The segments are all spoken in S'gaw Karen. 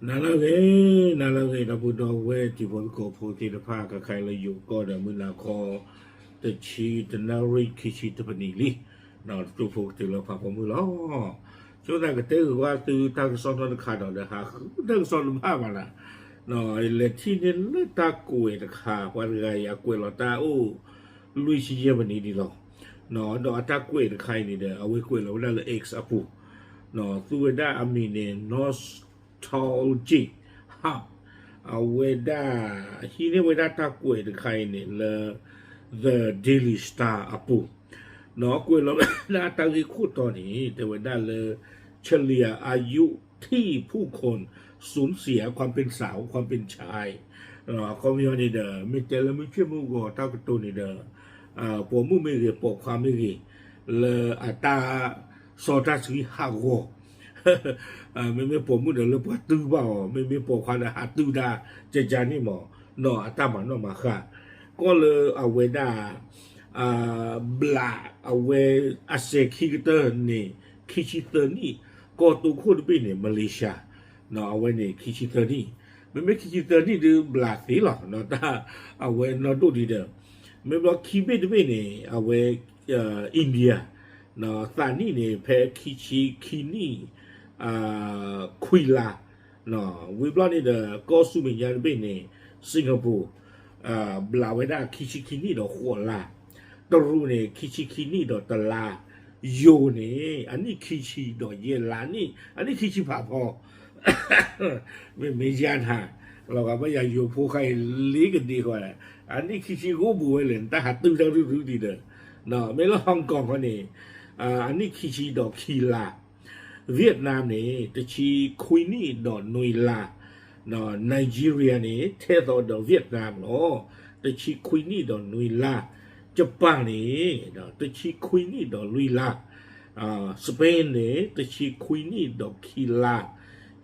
နၤလၢအဂ့ၤ, နၤလၢအဂ့ၤ ဒီပုၢ်ဒီဝဲၢ်တံၤဖိသကိးဖိသ့ၣ်တဖၣ် ခဲခါအံၤလၢယိၤကီၢ်ဒီးမုၢ်နၤခီ တဆံတနၣ်ရံၣ်ခံဆံတပနံးလံ, တၢ်ကတိၤဖိကတၢၢ်လၢဖးဖီမုၢ်လီၤ. ဆိသးကတဲဂ့ၤဝဲသုတၢ်ကစီၣ်နီတခါဒီး ဟးဃုတၢ်ကစီၣ်တဘၣ်ဘၣ်နၤ, လဲၤထံၣ်န့ၢ်လၢတၢ်ကွဲးတခါ ပှၤတဂၤအံၤအကွဲးလီၤတၢ်အိၣ် လွံၢ်ဆံယဲၢ်မံးနံးဒံးလီၤ. ဒီးအတၢ်ကွဲးတခါအံၤန့ၣ်ဒီး အဝဲကွဲးလီၤဝဲဒၣ်လၢ X အပူၤ, သူဝဲဒၣ်အမံၤန့ၣ် Nostalgia Hub, အဝဲဒၣ် ဟံးန့ၢ်ဝဲဒၣ်တၢ်ကွဲးတခါအံၤန့ၣ်လၢ The Daily Star အပူၤ, ဒီးကွဲးလီၤဝဲဒၣ်တၢ်ဂ့ၢ်ခိၣ်တီန့ၣ် တဲဝဲဒၣ်လၢ เฉลี่ยอายุที่ผู้คนสูญเสียความเป็นสาวความเป็นชาย အခီပညီန့ၣ်ဒီး မ့ၢ်တဲလၢမုၢ်ဆ့ၣ်မုၢ်ဂီၤတၢ်ကတိၤန့ၣ်ဒီး ပိာ်မုၣ်မ့ၢ်ဂ့ၤ ပိာ်ခွါမ့ၢ်ဂ့ၤ လၢအတၢ်စီတၢ်ဆှံဟးဂီၤ မ့မ့ၢ်ပိာ်မုၣ်ဒီးလၢပှၤတုၤဘၣ်အီၤ မ့မ့ၢ်ပိာ်ခွါဒီးဟးတုၤဒၣ် ကကန့ၣ်မး နီၢ်အတၢ်မၤနီၣ်မၤဃါ ကီၢ်လၢအဝဲဒၣ် ဘျးအဝဲအစဲးခံကတၢၢ်န့ၣ် ခံဆံသၢနံၣ် ကီၢ်တိခိၣ်တဘ့ၣ်န့ၣ် မလ့ၤၡါ အဝဲန့ၣ်ခံဆံသၢနံၣ် မ့မ့ၢ်ခံဆံသၢနံၣ်ဒုးဘျးသ့လီၤ တၢ်အဝဲနီၢ်ဒိၣ်ဒံးဒီး မ့ၢ်ဘျီခံဘ့ၣ်တဘ့ၣ်န့ၣ် အဝဲ India သးနံၣ်န့ၣ် ဖဲခံဆံခံနံၣ် ခွံလါ ဝံၤဘျီန့ၣ်ဒီး ကီၢ်ဆူမဲာ်ညါတဘ့ၣ်န့ၣ် Singapore ဘျးဝဲဒၣ်ခံဆံခံနံၣ်ဒီးဃိးလါ, တရူးန့ၣ် ခံဆံခံနံၣ်ဒီးတလါ, ယိၤန့ၣ် အနံၣ်ခံဆံဒီးယဲၢ်လါနံၣ် အနံၣ်ခံဆံဖးဖီ မ့မ့ၢ်ယၤနၤ လီၤဂာ်ဘၣ်ယၤယိၤဖိဃါအံၤလ့ကဒံဃီ အနံၣ်ခံဆံဂိၢ်ဘူးဝဲလဲၣ် နတၢ်ဟးတုၤတၢ်ရုၢ်ရုၢ်ဒံးဒီး မ့ၢ်လၢ Hong Kong ဃီန့ၣ် အနံၣ်ခံဆံဒီးခံလါ Vietnam န့ၣ် တဆံခွံနံၣ်ဒီးနွံလါ, Nigeria န့ၣ် ထဲသိးဒီး Vietnam လီၤ. တဆံခွံနံၣ်ဒီးနွံလါ, Japan န့ၣ် တဆံခွံနံၣ်ဒီးလွံၢ်လါ, Spain န့ၣ် တဆံခွံနံၣ်ဒီးခံလါ,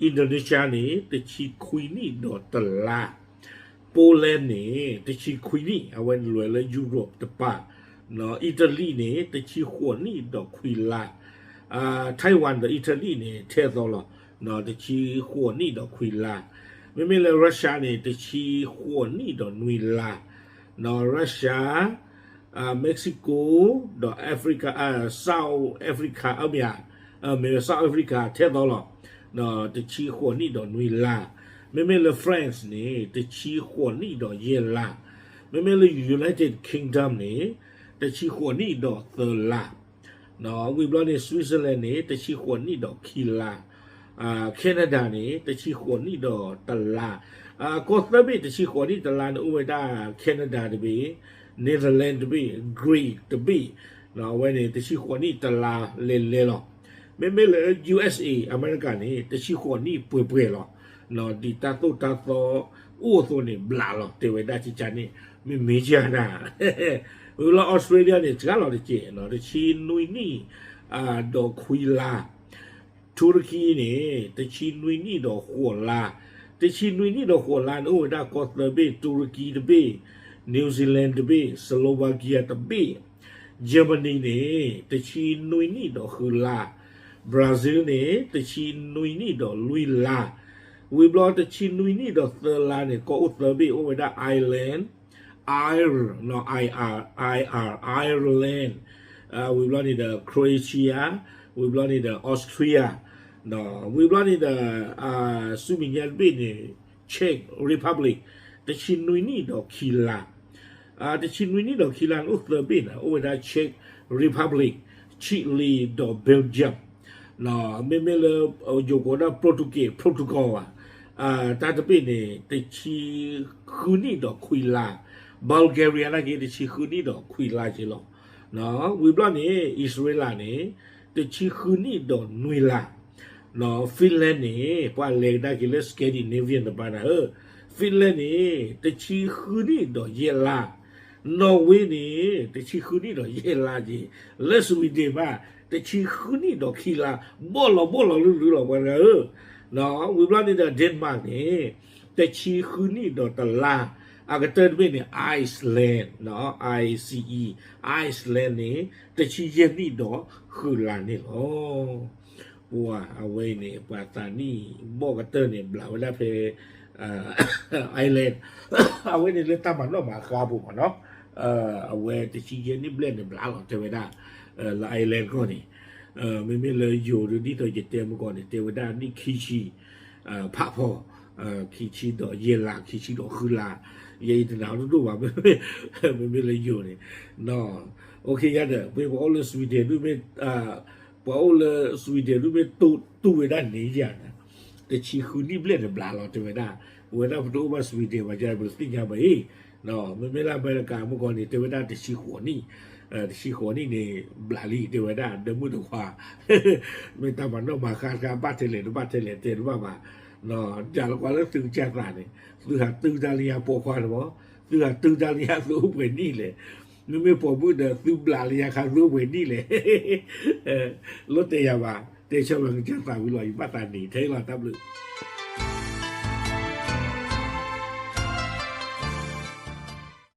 Indonesia န့ၣ် တဆံခွံနံၣ်ဒီးတလါ Poland န့ၣ် တဆံခွံနံၣ် အဝဲလဲၤလၢ Europe တပၤ, Italy န့ၣ် တဆံဃိးနံၣ်ဒီးခွံလါ, Taiwan ဒီး Italy န့ၣ် ထဲသိးလီၤ, တဆံဃိးနံၣ်ဒီးခွံလါ, မ့မ့ၢ်လၢ Russia န့ၣ် တဆံဃိးနံၣ်ဒီးနွံလါ, Russia, Mexico ဒီး Africa, South Africa အမ့ၢ် မ့ၢ် South Africa ထဲသိးလီၤ, တဆံဃိးနံၣ်ဒီးနွံလါ, မ့မ့ၢ်လၢ France န့ၣ် တဆံဃိးနံၣ်ဒီးယဲၢ်လါ, မ့မ့ၢ်လၢ United Kingdom န့ၣ် တဆံဃိးနံၣ်ဒီးသၢလါ, ဝံၤဘျီန့ၣ် Switzerland န့ၣ် တဆံဃိးနံၣ်ဒီးခံလါ, Canada န့ၣ် တဆံဃိးနံၣ်ဒီးတလါ, ကီၢ်သၢဘ့ၣ်တဆံဃိးနံၣ်တလါန့ၣ် အိၣ်ဝဲဒၣ် Canada တဘ့ၣ်, Netherlands တဘ့ၣ်, Greece တဘ့ၣ်, အဝဲန့ၣ်တဆံဃိးနံၣ်တလါလဲၤလဲၤလီၤ. မ့မ့ၢ်လၢ USA အမဲရကၤန့ၣ် တဆံဃိးနံၣ်ပှဲၤပှဲၤလီၤ. ဒ်တၢ်သိၣ်တၢ်သီအိၣ်အသိးန့ၣ် ဘျးလီၤ တဲဝဲဒၣ်ကကန့ၣ် မ့မ့ၢ်ယၤနၤ ဝံၤလၢ Australia န့ၣ် စှၤလီၤတက့ၢ် တဆံနွံနံၣ် ဒီးခွံလါ, ထူရကံန့ၣ် တဆံနွံနံၣ်ဒီးဃိးလါ, တဆံနွံနံၣ်ဒီးဃိးလါန့ၣ် အိၣ်ဝဲဒၣ်ကီၢ်သၢဘ့ၣ်, တူရကံတဘ့ၣ်, New Zealand တဘ့ၣ်, Slovakia တဘ့ၣ်, Germany န့ၣ် တဆံနွံနံၣ်ဒီးဃုလါ, Brazil န့ၣ် တဆံနွံနံၣ်ဒီးလွံၢ်လါ, ဝံၤဘျီတဆံနွံနံၣ်ဒီးသၢလါန့ၣ် ကီၢ်အိၣ်သၢဘ့ၣ် အိၣ်ဝဲဒၣ် Ireland, Ire, နီၢ် I R, I R, Ireland, ဝံၤဘျီန့ၣ်ဒီး Croatia, ဝံၤဘျီန့ၣ်ဒီး Austria, ဝံၤဘျီန့ၣ်ဒီး ဆူမဲာ်ညါတဘ့ၣ်န့ၣ် Czech Republic, တဆံနွံနံၣ်ဒီးခံလါ, တဆံနွံနံၣ်ဒီးခံလါန့ၣ် အိၣ်သၢဘ့ၣ်န့ၣ် အိၣ်ဝဲဒၣ် Czech Republic, Chile ဒီး Belgium, မ့မ့ၢ်လၢ ယိၤကိးဒၣ် Portugal, Portugal ဘၣ်, တၢ်တဘ့ၣ်န့ၣ် တဆံဃုနံၣ်ဒီးခွံလါ, Bulgaria နာ်က့ တဆံဃုနံၣ်ဒီးခွံလါက့လီၤ. ဝံၤဘျီန့ၣ် အံၣ်စရ့လးန့ၣ် တဆံဃုနံၣ်ဒီးနွံလါ, Finland န့ၣ် ပှၤလဲၤကဒါက့ၤလၢ Scandinavian တပၤနၤဧၢ, Finland န့ၣ် တဆံဃုနံၣ်ဒီးယဲၢ်လါ, Norway န့ၣ် တဆံဃုနံၣ်ဒီးယဲၢ်လါက့, လၢ Sweden ဘၣ် တဆံဃုနံၣ်ဒီးခံလါ, ဘီၣ်လီၤဘီၣ်လီၤလုလုလီၤ ပှၤတဂၤဧၢ, ဝံၤဘျီန့ၣ်ဒီး Denmark န့ၣ် တဆံဃုနံၣ်ဒီးတလါ, အကတၢၢ်တဘ့ၣ်န့ၣ် Iceland, I C E, Iceland န့ၣ် တဆံယဲၢ်နံၣ်ဒီးဃုလါန့ၣ်လီၤ. ပှၤအဝဲအံၤန့ၣ် ပှၤသးနံၣ်ဘီၣ်ကတၢၢ်န့ၣ် ဘျးဝဲဒၣ်ဖဲ Ireland အဝဲန့ၣ်လၢတၢ်မၤနီၣ်မၤဃါအပူၤမ့ၢ်နီၤ, အဝဲတဆံယဲၢ်နံၣ်ဘျဲၣ်န့ၣ် ဘျးလီၤတဲဝဲဒၣ် လၢ Ireland ကီၢ်န့ၣ်, မ့မ့ၢ်လၢယိၤဒ်သိးယတဲမုၢ်ကီၢ်န့ၣ် တဲဝဲဒၣ်နံၣ်ခံဆံ ဖးဖီ ခံဆံဒီးယဲၢ်လါ ခံဆံဒီးဃုလါ, ယဲအံၤတနၤဒိၣ်ဒိၣ်ဘၣ် မ့မ့ၢ်လၢယိၤန့ၣ်, အိၣ်ခ့ယါဒီး မ့ၢ်ပှၤအိၣ်လၢ Sweden ဒုမ့ၢ် ပှၤအိၣ်လၢ Sweden ဒုမ့ၢ်တူၢ်ဝဲဒၣ်န့ၣ်ယၤန့ၣ် တဆံဃုနံၣ်ဘျဲၣ်န့ၣ် ဘျးလီၤတဲဝဲဒၣ်, ပဝဲဒၣ်ပတအိၣ်ဘၣ် Sweden ဘၣ်ယါ ပတသ့ၣ်ညါဘၣ်အံၤ, မ့မ့ၢ်လၢအမဲရကၤမုၢ်ကီၢ်န့ၣ် တဲဝဲဒၣ်တဆံဃိးနံၣ်, တဆံဃိးနံၣ်န့ၣ် ဘျးလံ တဲဝဲဒၣ် ဒီမုၢ်တခွါ မ့ၢ်တၢ်မၤနီၣ်မၤဃါတခါ ဘၣ်ထဲလဲၣ်တဘၣ်ထဲလဲၣ်တဲတဘၣ်ဘၣ်, တၢ်လၢကွၢ်လၢသုကစၢ်သးန့ၣ် သုဟးတုၤတၢ်လၢယၤပိာ်ခွါန့ၣ်မ့ၢ်, သုဟးတုၤတၢ်လၢယၤသုအိၣ်ပှဲၤနံၣ်လဲၣ်, မ့မ့ၢ်ပိာ်မုၣ်ဒီးသုဘျးလၢယၤခါသုအိၣ်ပှဲၤနံၣ်လဲၣ်, လိၣ်တဲယၤဘၣ် တဲဆၢဝဲကစၢ်သးဝံၤလီၤ ယဘၣ်သးနံၤထဲလီၤ တၢ်ဘျုး